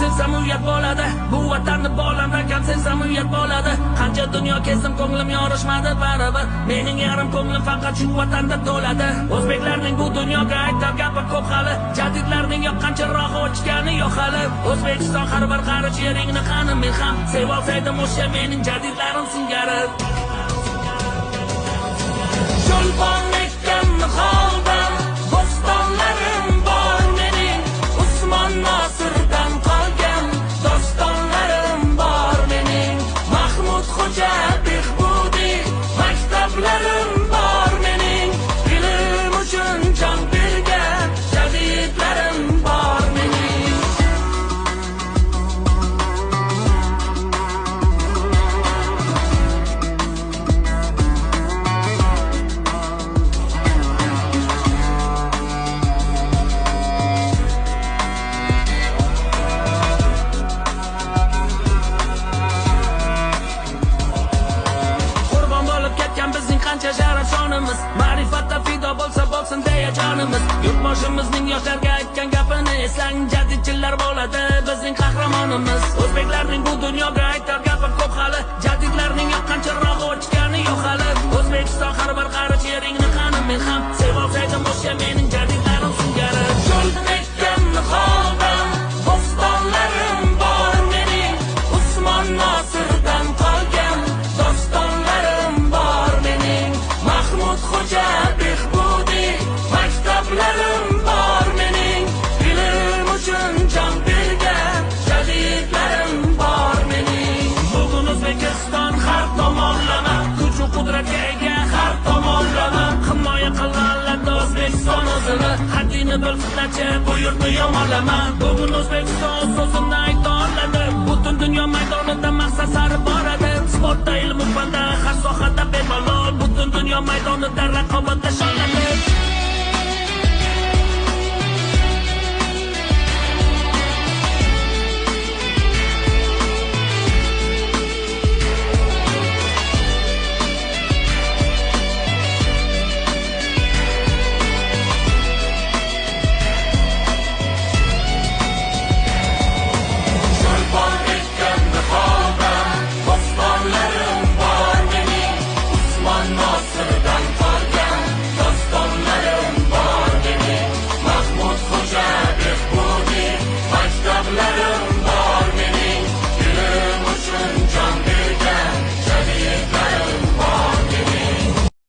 sevsam uyat bo'ladi, bu vatanni bolamdan kam sevsam uyat bo'ladi. Qancha dunyo kezdim, ko'nglim yorishmadi baribir. Mening yarim ko'nglim faqat shu vatanda to'ladi. O'zbeklarning bu dunyoga aytar gapi ko'p hali, jadidlarning yoqqan chirog'i o'chgani yo'q hali. O'zbekiston har bir qarich yeringni qani men ham sevolsaydim o'sha mening jadidlarim singari. Cho'lpon ekkan niholdan bo'stonlarim bor mening, Usmon Nosirdan qolgan dostonlarim bor mening, Mahmud Xo'ja Behbudiy maktablarim bor mening, ilm uchun jon bergan jadidlarim bor mening. Sharaf shonimiz, ma'rifatda fido bo'lsa bo'lsin deya jonimiz. Yurtboshimizning yoshlarga aytgan gapini eslang, jadidchilar bo'ladi bizning qahramonimiz. O'zbeklarning bu dunyoga aytar gapi ko'p hali, jadidlarning yoqqan chirog'i o'chgani yo'q hali. O'zbekiston har bir qarich yeringni qani men ham sevolsaydim o'sha mening jadidlarim singari. Cho'l ekkan niholdan bo'stonlarim bor mening, Usmon Nosirdan qolgan dostonlarim bor mening, Mahmud Xo'ja Behbudiy maktablarim bor mening, ilm uchun jon bergan jadidlarim bor mening. Bugun O'zbekiston har tomonlama kuch va qudratga ega, har tomonlama himoya qiladi O'zbekiston o'zini. Haddini bil fitnachi, bu yurtni yomonlama. Bugun